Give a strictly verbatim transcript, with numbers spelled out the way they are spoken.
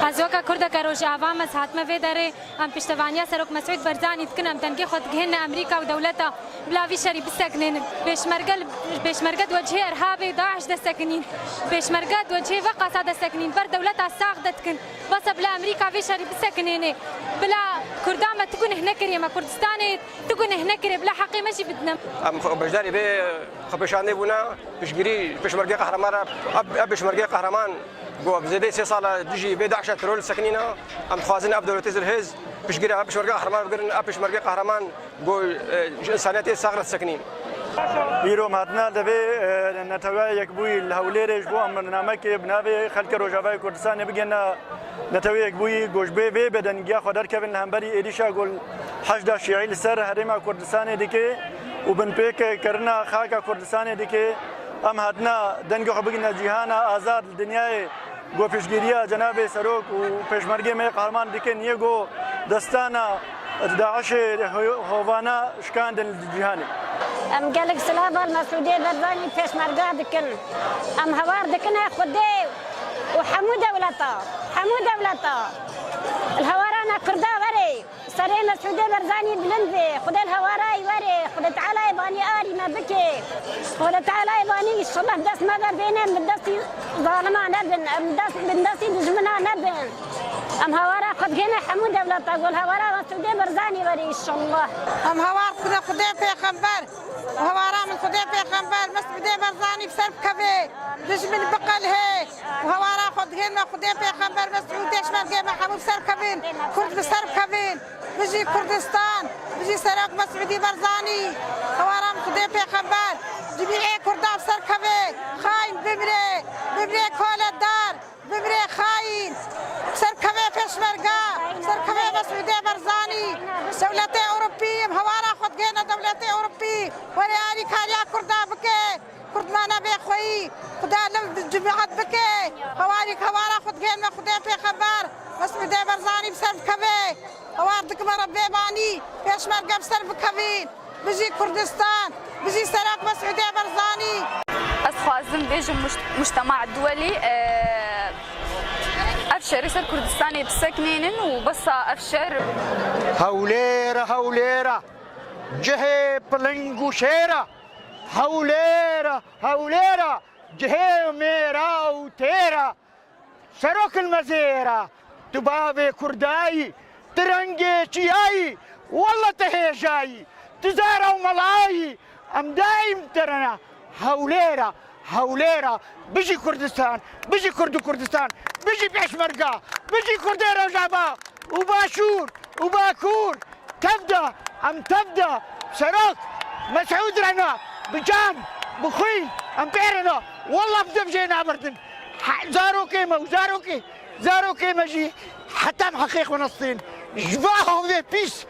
Ez weke Kurdeke Rojava me, ez hatime vê derê. Em piştevaniya Serok Mesûd Barzanî dikin, em dengê xwe digihînin Amerîka û dewleta bila vî şerî bisekinînin. Pêşmerge li, pêşmerge di wecihê Erhabê, DAIŞ de sekinîn. Pêşmerge di wecihê veqasa de sekinîn. Ber dewleta sax de dikin. Basa bila Amerîka vê şerî bisekinêne. Bila Kurda me tu guneh nekiriye, me Kurdistanê tu guneh nekiriye. Bila heqê me jî bidine. Em xwe beşdarî vê xwepêşanê bûne, piştgirî pêşmergê qehreman re, ev, ev pêşmergê qehreman ku bi zêdeyî sê sal e dijî vê DAIŞ e teror sekinîne. Em dixwazin ev dewletê zilhêz piştgirî ev pêşmergê qehreman bigirin, ev pêşmergê qehreman ku, e, ji însaniyetê sax re sekinîn. Îro em hatine devê, e, Neteweya Yekbûyî li Hewlêrê ji bo emrnamekê bi navê Xelkê Rojavayê Kurdistanê bigihîne Netewê Yekbûyî, ku ji bo vê be dengiya xwe derkevin li hemberî êrîşa ku Heşda Şîî li ser Herêma Kurdistanê dike û binpêkirina xaka Kurdistanê dike. Em hatine dengê xwe bigihîne cîhana azad li dinyayê, ku piştgiriya cenabê Serok û pêşmergê me qehreman dikin, yê ku destana DAIŞê ho-, hovana şikandin li cîhanê. Em gelek silava li Mesûdê Barzanî pêşmerga dikin. Em hawar dikine Xwedê û hemû dewleta, hemû dewleta. Li hawara me Kurda were. Serê Mesûdê Barzanî bilind be. Xwedê li hewara wî were. Xwedê Teala ê banî arî me bike. Xwedê Teala ê banî înşallah dest me berdêne, em bi destî zalima nebin. Em dest, bi destî dijmina nebin. Em hewara xwe digihîne hemû dewleta, ku li hewara Mesûdê Barzanî were înşallah. Em hewar dikine Xwedê, pêxember. Hewara min Xwedê, pêxember Mesûdê Barzanî bi ser bikeve. Dijmin biqelhe. Hewara xwe digihîne Xwedê, pêxember Mesûd, pêşmergê me hemû bi ser bikevin. Kurd bi ser bikevin. Bijî Kurdistan, bijî Serok Mesûdî Barzanî. Hewara min Xwedê, pêxember, cimîê Kurda bi ser bikeve. Xayin bimre, bimre koledar, bimre xayin. Bi ser bikeve pêşmerga, bi ser bikeve Mesûdê Barzanî. Dewletê Ewropî, em hewara xwe digihîne dewletê Ewropî. Were alîkariya Kurda bike. Kurd mane bê xweyî, Xuda li cemaet bike. Hewarî hewara xwe digihîne Xwedê, pêxember Mesûdê Barzanî bi ser bikeve. Hewar dikime Rebbê banî, pêşmerge bi ser bikevin. Bijî Kurdistan, bijî Serok Mesûdê Barzanî. Ez xwazim bêjim mujt-, mujtema duwelî, e, ev şerê ser Kurdistanê bisekinînin û besa ev şer. Hewlêr e, Hewlêr e, cihê piling û şêr e. Hewlêr e, Hewlêr e, cihê mêra û têra. Serok li me zêra, tu bavê Kurda yî, tu rengê çiya yî, welle tu hêja yî, tu zara û mela yî, em daîm te re ne. Hewlêr e, Hewlêr e, bijî Kurdistan, bijî Kurd û Kurdistan, bijî Pêşmerga, bijî Kurdê Rojava û Başûr û Bakur. Tev de, em tev de, Serok Mesûd re ne, bi can, bi xwîn, em pê re ne. Wallah bi dev jê naberdin. He, zarokê me û zarokê, zarokê me jî heta em heqê xwe nestên. Ji va hovê pîs,